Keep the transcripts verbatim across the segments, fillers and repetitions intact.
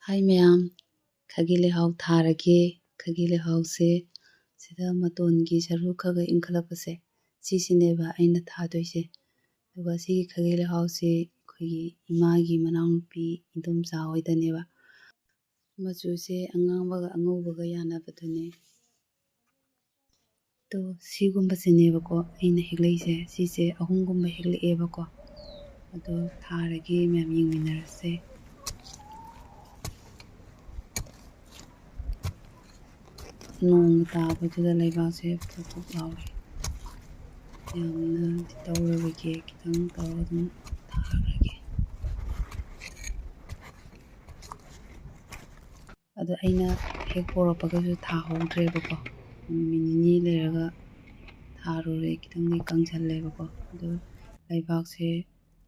ꯍꯥꯏ ꯃꯌꯥꯝ, ꯈꯥꯒꯤ ꯂꯩꯍꯥꯎ ꯊꯥꯔꯒꯦ꯫ ꯈꯥꯒꯤ ꯂꯩꯍꯥꯎꯁꯦ ꯁꯤꯗ ꯃꯇꯣꯟꯒꯤ ꯁꯔꯨ ꯈꯔ ꯈꯔ ꯏꯟꯈꯠꯂꯛꯄꯁꯦ, ꯁꯤꯁꯤꯅꯦꯕ ꯑꯩꯅ ꯊꯥꯗꯣꯏꯁꯦ꯫ ꯑꯗꯨꯒ ꯁꯤꯒꯤ ꯈꯥꯒꯤ ꯂꯩꯍꯥꯎꯁꯦ ꯑꯩꯈꯣꯏꯒꯤ ꯏꯃꯥꯒꯤ ꯃꯅꯥꯎꯅꯨꯄꯤ ꯏꯟꯗꯣꯝꯆꯥ ꯍꯣꯏꯗꯅꯦꯕ꯫ ꯃꯆꯨꯁꯦ ꯑꯉꯥꯡꯕꯒ ꯑꯉꯧꯕꯒ ꯌꯥꯅꯕꯗꯨꯅꯦ꯫ ꯑꯗꯣ ꯁꯤꯒꯨꯝꯕꯁꯤꯅꯦꯕꯀꯣ ꯑꯩꯅ ꯍꯦꯛꯂꯛꯏꯁꯦ꯫ ꯁꯤꯁꯦ ꯑꯍꯨꯝꯒꯨꯝꯕ ꯍꯦꯛꯂꯛꯑꯦꯕꯀꯣ꯫ ꯑꯗꯣ ꯊꯥꯔꯒꯦ, ꯃꯌꯥꯝ ꯌꯦꯡꯃꯤꯟꯅꯔꯁꯦ꯫ ꯅꯣꯡ ꯇꯥꯕꯗꯨꯗ ꯂꯩꯕꯥꯛꯁꯦ ꯄꯣꯞ ꯄꯣꯞ ꯂꯥꯎꯔꯦ꯫ ꯌꯥꯝꯅꯗꯤ ꯇꯧꯔꯔꯣꯏꯒꯦ, ꯈꯤꯇꯪ ꯇꯧꯔꯒ ꯑꯗꯨꯝ ꯊꯥꯈ꯭ꯔꯒꯦ꯫ ꯑꯗꯣ ꯑꯩꯅ ꯍꯦꯛ ꯄꯣꯔꯛꯄꯒꯁꯨ ꯊꯥꯍꯧꯗ꯭ꯔꯦꯕꯀꯣ꯫ ꯅꯨꯃꯤꯠ ꯅꯤꯅꯤ ꯂꯩꯔꯒ ꯊꯥꯔꯨꯔꯦ, ꯈꯤꯇꯪꯗꯤ ꯀꯪꯁꯜꯂꯦꯕꯀꯣ꯫ ꯑꯗꯣ ꯂꯩꯕꯥꯛꯁꯦ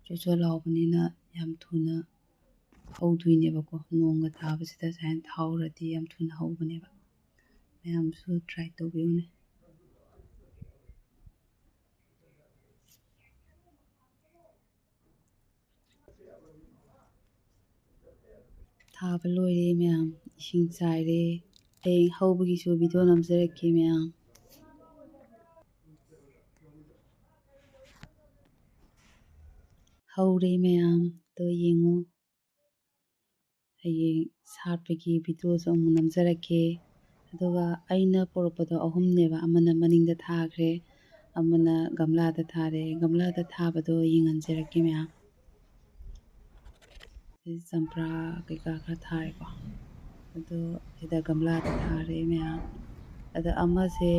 ꯆꯣꯠ ꯆꯣꯠ ꯂꯥꯎꯕꯅꯤꯅ ꯌꯥꯝ ꯊꯨꯅ ꯍꯧꯗꯣꯏꯅꯦꯕꯀꯣ꯫ ꯅꯣꯡꯒ ꯇꯥꯕꯁꯤꯗ ꯁꯨꯃꯥꯏꯅ ꯊꯥꯍꯧꯔꯗꯤ ꯌꯥꯝ ꯊꯨꯅ ꯍꯧꯕꯅꯦꯕ꯫ ꯃꯌꯥꯝꯁꯨ try ꯇꯧꯕꯤꯌꯨꯅꯦ꯫ ꯊꯥꯕ ꯂꯣꯏꯔꯦ ꯃꯌꯥꯝ, ꯏꯁꯤꯡ ꯆꯥꯏꯔꯦ꯫ ꯍꯌꯦꯡ ꯍꯧꯕꯒꯤꯁꯨ video ꯅꯝꯖꯔꯛꯀꯦ ꯃꯌꯥꯝ꯫ ꯍꯧꯔꯦ ꯃꯌꯥꯝ, ꯑꯗꯣ ꯌꯦꯡꯉꯣ꯫ ꯍꯌꯦꯡ ꯁꯥꯠꯄꯒꯤ videoꯁꯨ ꯑꯃꯨꯛ ꯅꯝꯖꯔꯛꯀꯦ꯫ ꯑꯗꯨꯒ ꯑꯩꯅ ꯄꯣꯔꯛꯄꯗꯣ ꯑꯍꯨꯝꯅꯦꯕ, ꯑꯃꯅ ꯃꯅꯤꯡꯗ ꯊꯥꯈ꯭ꯔꯦ, ꯑꯃꯅ ꯒꯝꯂꯥꯗ ꯊꯥꯔꯦ꯫ ꯒꯝꯂꯥꯗ ꯊꯥꯕꯗꯣ ꯌꯦꯡꯍꯟꯖꯔꯛꯀꯦ ꯃꯌꯥꯝ꯫ ꯁꯤ ꯆꯝꯄ꯭ꯔꯥ ꯀꯩꯀꯥ ꯈꯔ ꯊꯥꯔꯦꯀꯣ꯫ ꯑꯗꯣ ꯁꯤꯗ ꯒꯝꯂꯥꯗ ꯊꯥꯔꯦ ꯃꯌꯥꯝ꯫ ꯑꯗ ꯑꯃꯁꯦ,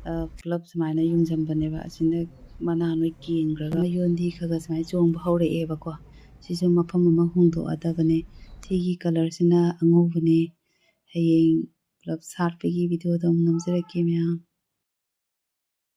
ꯑ, ꯄꯨꯂꯞ ꯁꯨꯃꯥꯏꯅ ꯌꯨꯡꯖꯟꯕꯅꯦꯕ꯫ ꯑꯁꯤꯅ ꯃꯅꯥ ꯂꯣꯏ ꯀꯦꯟꯈ꯭ꯔꯒ ꯃꯌꯣꯟꯗꯤ ꯈꯔ ꯈꯔ ꯁꯨꯃꯥꯏꯅ ꯆꯣꯡꯕ ꯍꯧꯔꯛꯑꯦꯕꯀꯣ꯫ ꯁꯤꯁꯨ ꯃꯐꯝ ꯑꯃ ꯍꯣꯡꯗꯣꯛꯑꯗꯕꯅꯦ꯫ ꯁꯤꯒꯤ colourꯁꯤꯅ ꯑꯉꯧꯕꯅꯦ꯫ ꯍꯌꯦꯡ ꯄꯨꯂꯞ ꯁꯥꯠꯄꯒꯤ videoꯗꯣ ꯑꯃꯨꯛ ꯅꯝꯖꯔꯛꯀꯦ ꯃꯌꯥꯝ꯫